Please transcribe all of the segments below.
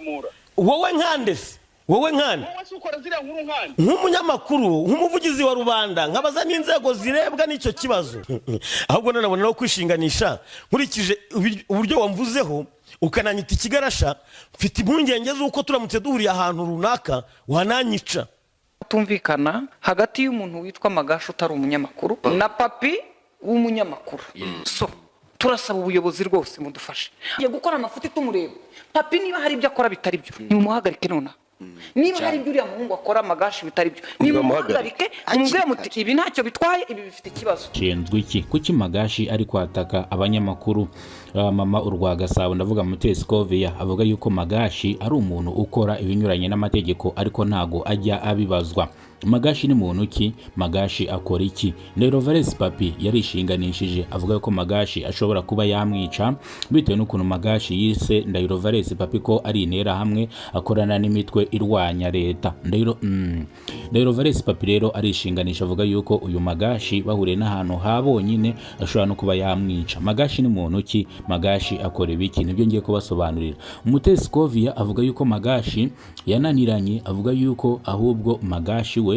Kuzamura. Wowe nkande se? Wowe nkande? Wowe se ukora ziriya nkuru nkande? Nk'umunyamakuru, nk'umuvugizi wa rubanda, nkabaza n'inzego zirebwa n'icyo kibazo. Ahubwo nanabona no kwishinganisha nkurikije uburyo wamvuzeho, ukananyita ikigarasha. Mfite impungenge z'uko turamutse duhuriye ahantu runaka wananyica. Tumvikana hagati y'umuntu witwa Magashi utari umunyamakuru na Papi w'umunyamakuru. So turasaba ubuyobozi rwose mudufashe. Tugiye gukora amafuti tumureba. Papi niba hari ibyo akora bitari byo, nimumuhagarike nonaha. Niba hari ibyo uriya muhungu akora Magashi bitari byo, nimumuhagarike, mumubwire muti: "Ibi ntacyo bitwaye, ibi bifite ikibazo." Nshinzwe iki? Kuki Magashi ari kwataka abanyamakuru? Mama urwa Gasabo, ndavuga Mutesi Scovia, avuga yuko Magashi ari umuntu ukora ibinyuranye n'amategeko ariko ntago ajya abibazwa. Magashi ni muntu ki? Magashi akora iki? Ndahiro Valens Papi yarishinganishije, avuga ko Magashi ashobora kuba yamwica bitewe n'ukuntu Magashi yise Ndahiro Valens Papi ko ari interahamwe akorana n'imitwe irwanya leta. Ndahiro Valens Papi rero arishinganisha, avuga yuko uyu Magashi bahuriye n'ahantu ha bonyine ashobora no kuba yamwica. Magashi ni muntu ki? Magashi akora ibiki? Nibyo ngiye kubasobanurira. Mutesi Scovia avuga yuko Magashi yananiranye, avuga yuko ahubwo Magashi we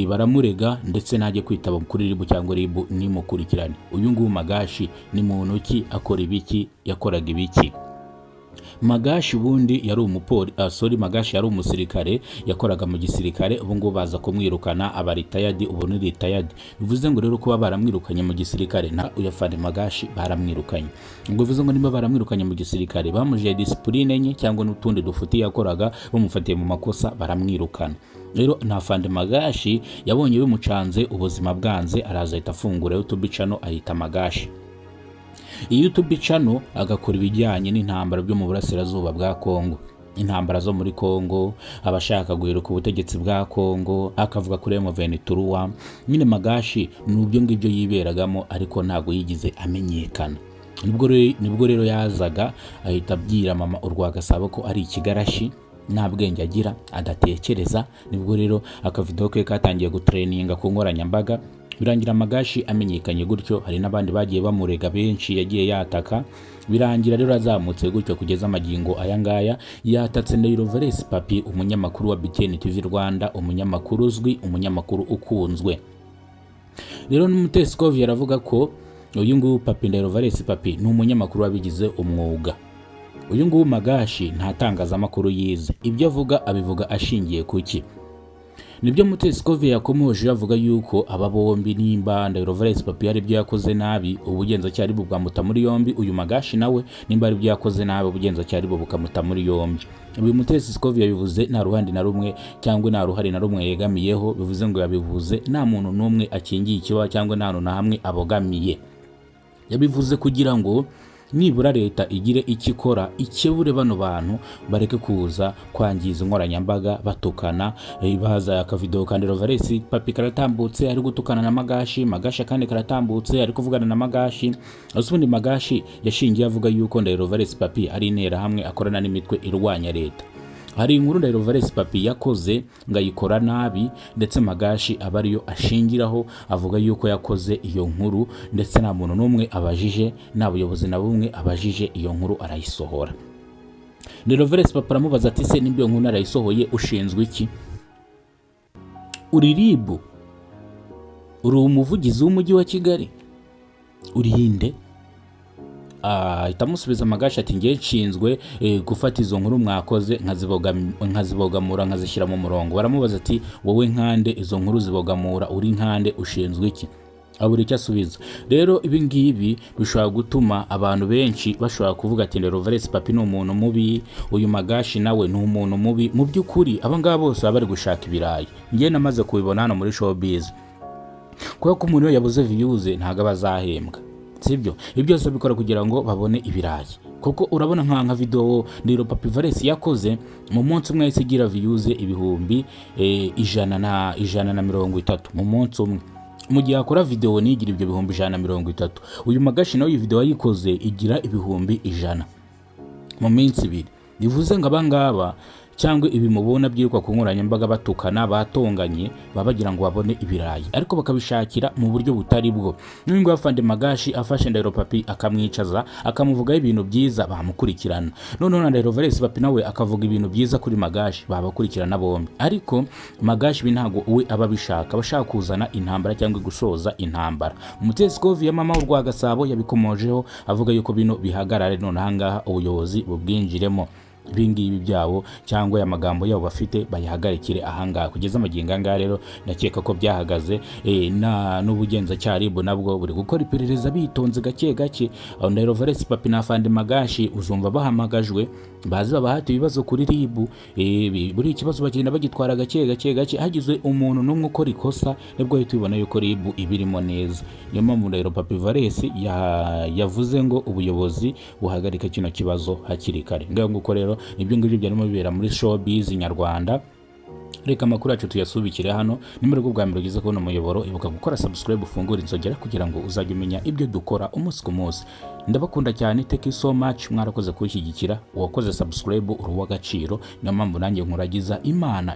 baramurega ndetse ntajye kwitaba kuri RIB cyangwa RIB nimukurikirane. Uyu nguyu Magashi ni muntu ki? Akora ibiki? Yakoraga ibiki? Magashi ubundi yari umupoli, sorry, Magashi yari umusirikare, yakoraga mu gisirikare. Ubu ngubu baza kumwirukana, aba retired, ubu ni retired. Bivuze ngo rero kuba baramwirukanye mu gisirikare na uyafande Magashi baramwirukanye, ubwo bivuze ngo niba baramwirukanye mu gisirikare bamujije discipline nke cyangwa n'utundi dufuti yakoraga, bamufatiye mu makosa baramwirukana. Rero nta fande Magashi yabonye bimucanze, ubuzima bwanze, araza ahita afungura YouTube channel ahita Magashi. Iyi YouTube channel agakora ibijyanye n'intambara byo mu burasirazuba bwa Kongo, intambara zo muri Kongo, abashaka guheruka ubutegetsi bwa Kongo, akavuga kuri M23. Nyine Magashi ni ibyo ngibyo yiberagamo, ariko ntabwo yigize amenyekana. Nibwo rero yazaga ahita abwira Mama urwa Gasabo ko ari ikigarashi, nta bwenge agira, adatekereza. Nibwo rero akavidewo ke katangiye gutrendinga ku nkoranyambaga, birangira Magashi amenyekanye gutyo. Hari n'abandi bagiye bamurega benshi yagiye yataka, birangira rero azamutse gutyo kugeza amagingo aya ngaya yatatse Ndahiro Valens Papi, umunyamakuru wa BTN TV Rwanda, umunyamakuru uzwi, umunyamakuru ukunzwe. Rero n'Umutesi Scovia aravuga ko uyu nguyu Papi, Ndahiro Valens Papi, ni umunyamakuru wabigize umwuga. Uyu nguyu Magashi nta tangazamakuru yize, ibyo avuga abivuga ashingiye ku ki? Nibyo Mutesi Scovia yakomoje avuga yuko aba bombi, nimba Ndahiro Valens Papi hari ibyo yakoze nabi, ubugenzacyaha ari bwamuta muri yombi, uyu Magashi nawe nimba ari ibyo yakoze nabi, ubugenzacyaha ari bukamuta muri yombi. Uyu Mutesi Scovia yabivuze nta ruhande na rumwe cyangwa nta ruhare na rumwe yegamiyeho, bivuze ngo yabivuze nta muntu n'umwe akingiye ikibazo cyangwa nta hantu na hamwe abogamiye. Yabivuze kugira ngo nibura leta igire icyo ikora, ikebure bano bantu, bareke kuza kwangiza inkoranyambaga batukana. Baza akavidewo ka Ndahiro Valens Papi karatambutse ari gutukana na Magashi, Magashi akandi karatambutse ari kuvugana na Magashi. Ese ubundi Magashi yashingiye avuga yuko Ndahiro Valens Papi ari interahamwe akorana n'imitwe irwanya leta? Hari inkuru Ndahiro Valens Papi yakoze ngo ayikora nabi, ndetse Magashi aba ariyo ashingiraho avuga yuko yakoze iyo nkuru, ndetse nta muntu n'umwe abajije, nta buyobozi na bumwe abajije, iyo nkuru arayisohora. Ndahiro Valens Papi aramubaza ati: "Se nimba iyo nkuru narayisohoye, ushinzwe iki? Uri RIB? Uri umuvugizi w'umujyi wa Kigali? Uri inde?" Ahita amusubiza Magashi ati: "Ngiye nshinzwe gufata izo nkuru mwakoze nkazibogamura, nkazishyira mu murongo." Baramubaza ati: "Wowe nkande izo nkuru zibogamura uri nkande, ushinzwe iki?" Abura icyo asubiza. Rero ibi ngibi bishobora gutuma abantu benshi bashobora kuvuga ati: "Ndahiro Valens Papi ni umuntu mubi, uyu Magashi nawe ni umuntu mubi." Mu by'ukuri aba ngaba bose baba bari gushaka ibirayi. Ngiye namaze kubibona hano muri showbiz, kubera ko umuntu iyo yabuze views ntabwo aba azahembwa, sibyo? Ibyo byose babikora kugira ngo babone ibirayi, kuko urabona nka video Ndahiro Papi Valens yakoze mu munsi umwe yahise igira views ibihumbi 130 mu munsi umwe, mu gihe akora video nigira ibyo 130,000. Uyu Magashi nawe iyi video yayikoze igira 100,000 mu minsi 2, bivuze ngo abangaba Cyangwa ibi mubona byirirwa ku nkoranyambaga batukana, batonganye, baba bagira ngo babone ibirayi, ariko bakabishakira mu buryo butari bwo. N'uyu nguyu Afande Magashi afashe Ndahiro Papi akamwicaza, akamuvugaho ibintu byiza, bamukurikirana. Noneho na Ndahiro Valens Papi nawe akavuga ibintu byiza kuri Magashi, babakurikirana bombi. Ariko Magashi ibi ntabwo we aba abishaka, aba ashaka kuzana intambara cyangwa gusoza intambara. Mutesi Scovia mama w'u Gasabo yabikomojeho, avuga yuko bino bihagarare none ahangaha, ubuyobozi bubwinjiremo, ibingibi byabo cyangwa aya magambo yabo bafite bayihagarikire ahangaha. Kugeza amagingo ahangaha rero ndakeka ko byahagaze, na n'ubugenzacyaha RIB nabwo buri gukora iperereza bitonze gake gake. Aho Ndahiro Valens Papi na Afande Magashi uzumva bahamagajwe, bazi babahata ibibazo kuri RIB. Buri ikibazo bagenda bagitwara gake gake gake. Hagize umuntu n'umwe ukora ikosa, nibwo uhita ubibona yuko RIB ibirimo neza. Niyo mpamvu Ndahiro Papi Valens yavuze ngo ubuyobozi buhagarike kino kibazo hakiri kare. Ngaho nguko rero nibyo ngibyo byarimo bibera muri showbiz nyarwanda. Reka amakuru yacu tuyasubikire hano. Nimba aribwo bwa mbere ugeze kubona umuyoboro, ibuka gukora subscribe, ufungure inzogera kugira ngo uzajye umenya ibyo dukora umunsi ku munsi. Ndabakunda cyane, thank you so much, mwarakoze kunshyigikira. Uwakoze subscribe uri uw'agaciro, niyo mpamvu nanjye nkuragiza Imana.